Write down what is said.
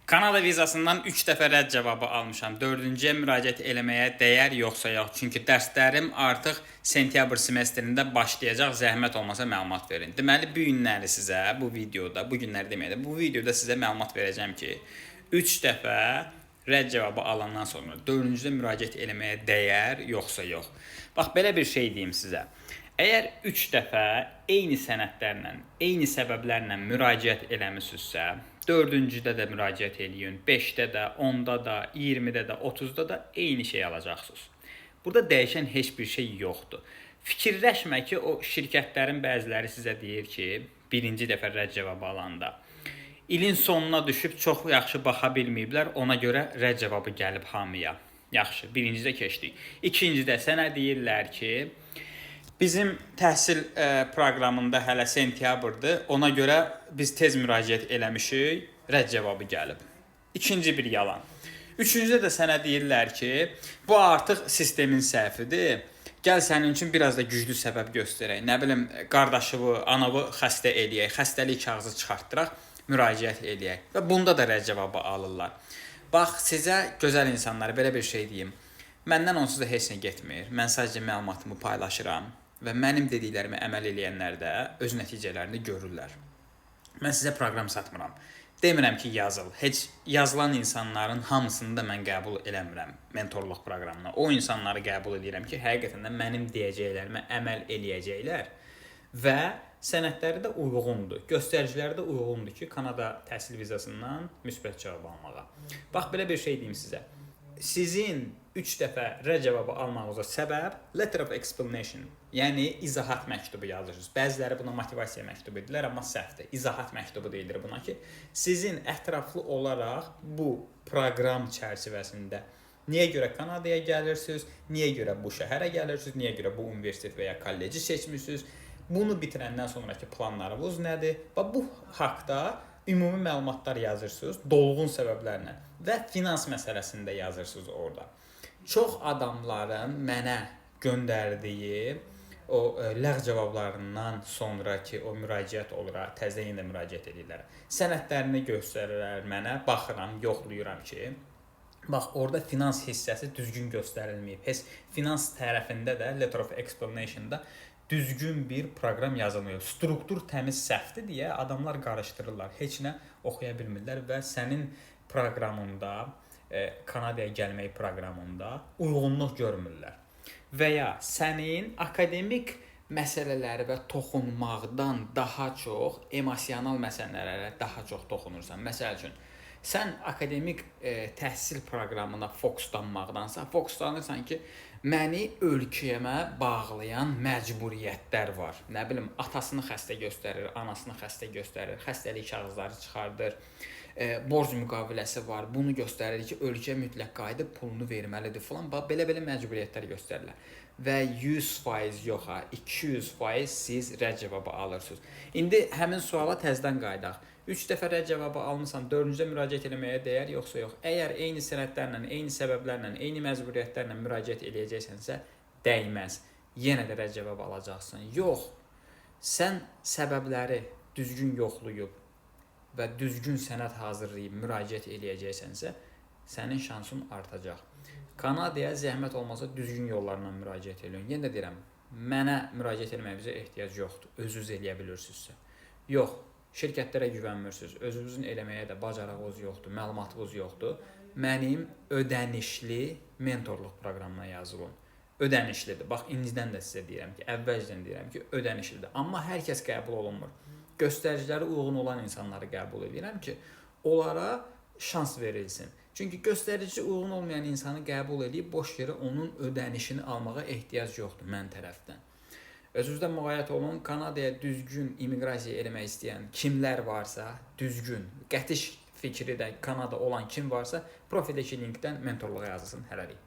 Kanada vizasından 3 dəfə rədd cavabı almışam. 4-cüyə müraciət eləməyə dəyər yoxsa yox? Çünki dərslərim artıq sentyabr semestrində başlayacaq. Zəhmət olmasa məlumat verin. Deməli, bu günləri sizə bu videoda, bu günləri deməyək də, bu videoda sizə məlumat verəcəm ki, 3 dəfə rədd cavabı alandan sonra 4-cüdə müraciət eləməyə dəyər yoxsa yox? Bax, belə bir şey deyim sizə. Əgər 3 dəfə eyni sənədlərlə, eyni səbəblərlə müraciət eləmisinizsə, 4-cüdə də müraciət eləyin, 5-də də, 10-da da, 20-də də, 30-da da eyni şey alacaqsınız. Burada dəyişən heç bir şey yoxdur. Fikirləşmə ki, o şirkətlərin bəziləri sizə deyir ki, birinci dəfə rədd cavabı alanda ilin sonuna düşüb çox yaxşı baxa bilməyiblər, ona görə rədd cavabı gəlib hamıya. Yaxşı, birincidə keçdik. İkincidə sənə deyirlər ki, bizim təhsil proqramında hələ sentyabrdır. Ona görə biz tez müraciət eləmişik, rədd cavabı gəlib. İkinci bir yalan. Üçüncüdə də sənə deyirlər ki, bu artıq sistemin səhvidir. Gəl sənin üçün biraz da güclü səbəb göstərək. Nə bilim, qardaşını, anavı xəstə eləyək, xəstəlik kağızı çıxartdıraq, müraciət eləyək. Və bunda da rədd cavabı alırlar. Bax, sizə gözəl insanlar belə bir şey deyim. Məndən onsuz da heç nə getmir. Mən sadəcə məlumatımı paylaşıram və mənim dediklərimə əməl eləyənlər də öz nəticələrini görürlər. Mən sizə proqram satmıram. Demirəm ki, yazıl. Heç yazılan insanların hamısını da mən qəbul eləmirəm mentorluq proqramına. O insanları qəbul edirəm ki, həqiqətən də mənim deyəcəklərimə əməl eləyəcəklər və sənədləri də uyğundur, göstəriciləri də uyğundur ki, Kanada təhsil vizasından müsbət cavab almağa. Bax, belə bir şey deyim sizə. Sizin 3 dəfə rədd cavabı almağınıza səbəb letter of explanation, yəni izahat məktubu yazırsınız. Bəziləri buna motivasiya məktubu deyirlər, amma səhvdir. İzahat məktubu deyilir buna ki, sizin ətraflı olaraq bu proqram çərçivəsində niyə görə Kanadaya gəlirsiniz, niyə görə bu şəhərə gəlirsiniz, niyə görə bu universitet və ya kolleci seçmisiniz, bunu bitirəndən sonrakı planlarınız nədir? Və bu haqda ümumi məlumatlar yazırsınız, dolğun səbəblərlə və finans məsələsini də yazırsınız orada. Çox adamların mənə göndərdiyi o ləğv cavablarından sonrakı o müraciət olur, təzədən yenə də müraciət edirlər. Sənədlərini göstərirlər mənə, baxıram, yoxlayıram ki, bax orada finans hissəsi düzgün göstərilməyib. Heç finans tərəfində də letter of explanation-da düzgün bir proqram yazılmayıb. Struktur təmiz səhvdir deyə adamlar qarışdırırlar. Heç nə oxuya bilmirlər və sənin proqramında, Kanadaya gəlmək proqramında uyğunluq görmürlər. Və ya sənin akademik məsələləri və toxunmaqdan daha çox emosional məsələlərə daha çox toxunursan. Məsəl üçün, sən akademik təhsil proqramına fokuslanmaqdansa, fokuslanırsan ki, məni ölkəmə bağlayan məcburiyyətlər var. Nə bilim, atasını xəstə göstərir, anasını xəstə göstərir, xəstəlik kağızları çıxardır, borc müqaviləsi var. Bunu göstərir ki, ölkə mütləq qayıdıb pulunu verməlidir filan. Bax, belə-belə məcburiyyətlər göstərirlər. Və 100% yox ha, 200% siz rədd cavabı alırsınız. İndi həmin suala təzədən qayıdaq. 3 dəfə rədd cavabı almısan, 4-cüdə müraciət eləməyə dəyər yoxsa yox? Əgər eyni sənədlərlə, eyni səbəblərlə, eyni məcburiyyətlərlə müraciət eləyəcəksənsə, dəyməz. Yenə də rədd cavabı alacaqsan. Yox. Sən səbəbləri düzgün yoxlayıb və düzgün sənəd hazırlayıb müraciət eləyəcəksənsə, sənin şansın artacaq. Kanadaya zəhmət olmasa düzgün yollarla müraciət eləyin. Yenə də deyirəm, mənə müraciət eləməyinizə ehtiyac yoxdur. Özünüz eləyə bilirsinizsə. Yox, şirkətlərə güvənmirsiniz. Özünüzün eləməyə də bacarığınız yoxdur, məlumatınız yoxdur. Mənim ödənişli mentorluq proqramına yazılın. Ödənişlidir. Bax, indidən də sizə deyirəm ki, əvvəlcədən deyirəm ki, ödənişlidir. Amma hər kəs qəbul olunmur. Göstəriciləri uyğun olan insanları qəbul edirəm ki, onlara şans verilsin. Çünki göstərici uyğun olmayan insanı qəbul eləyib boş yerə onun ödənişini almağa ehtiyac yoxdur mən tərəfdən. Özünüzdə müğayət olun. Kanadaya düzgün immiqrasiya eləmək istəyən kimlər varsa, düzgün, qəti fikri də Kanada olan kim varsa, profildəki linkdən mentorluğa yazılsın hələlik.